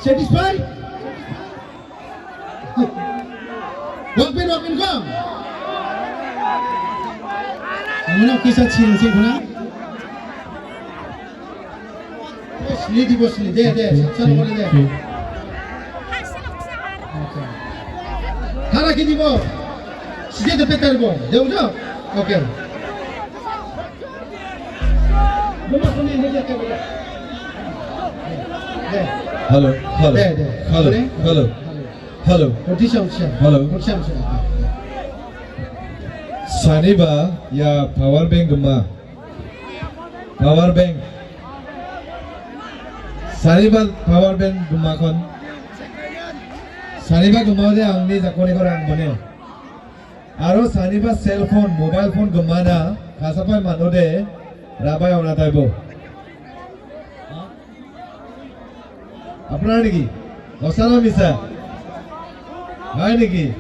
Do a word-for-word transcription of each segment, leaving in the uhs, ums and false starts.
Satisfied? Wakpin, wakpin kong. Mana kisah cing sing kuna? Sini di bos sini, de, de, satu boleh de. Oke. Hara kini bo. Sini de peter bo. De udah. Oke. Hello, hello, hello, hello, hello. Hello. Saniba, ya, power bank gema. Power bank. Saniba power bank gema kon. Saniba gema de angni jakoni ko rang bone. Aro saniba cell phone, mobile phone gemana, kasapai manode, rabai ona taibo. Apnar niki? Osana misa? Hai niki?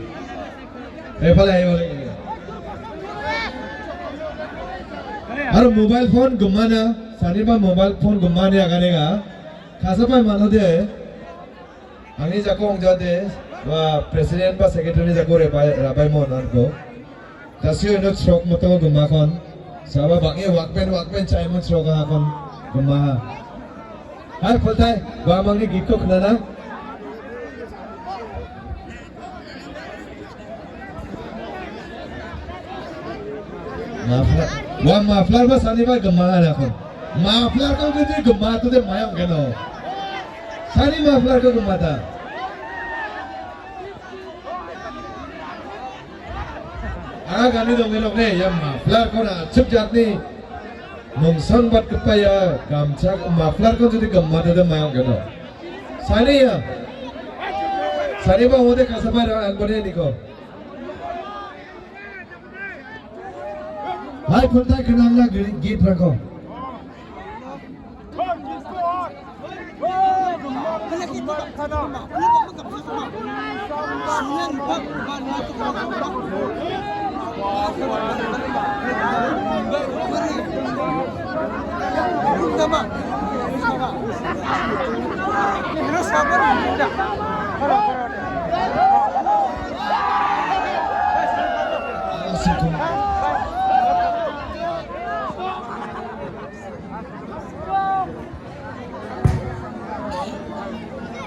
Efale ayo. Aro mobile phone gemana, saniba mobile phone gemani aganega, kasapai manode, Angni jako ongjade, wa president ba secretary jako rebai, rabai mo nanko. Tasio ino chrok moto gema kon. Saba bangi wakben, wakben chaimon chrok ha kon gema ha. Hai, pultai, wa mangni gitko knana. Muffler. Wa muffler ba saniba gema na kon. Muffler ko gede gema to de mayang keno. Sani muffler ko gema ta. Aga gani dong elok ne ya muffler ko na chup jatni. Mungsan bat kepa ya gamcha muffler ko jodi gema to de mayang keno. Sani ya. Sani ba hode kasapai ra anbone niko. Hai, pultai kenangna gi-, git rako.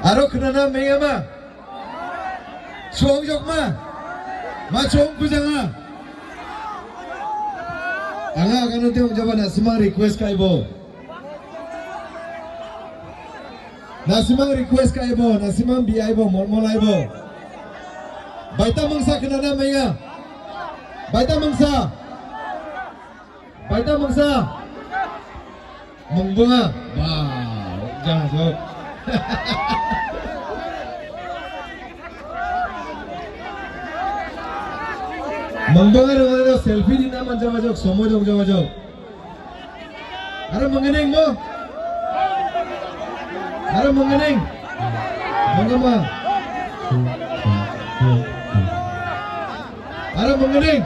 Aro knana mengama. Chongjok ma. Ma chong kujanga. Anga agano te ongjaba na simang request kaibo. Na simang request kaibo, na simang bi aibo, mol mol aibo. Baita mangsa knana maiya. Baita mangsa. Baita mangsa. Mangbonga. Ba, jang sok. Mangbonga dong, selfie dina manja majok, somo dong jawajok. Aro mengeneng mo? Aro mengeneng? Mengema? Aro mengeneng?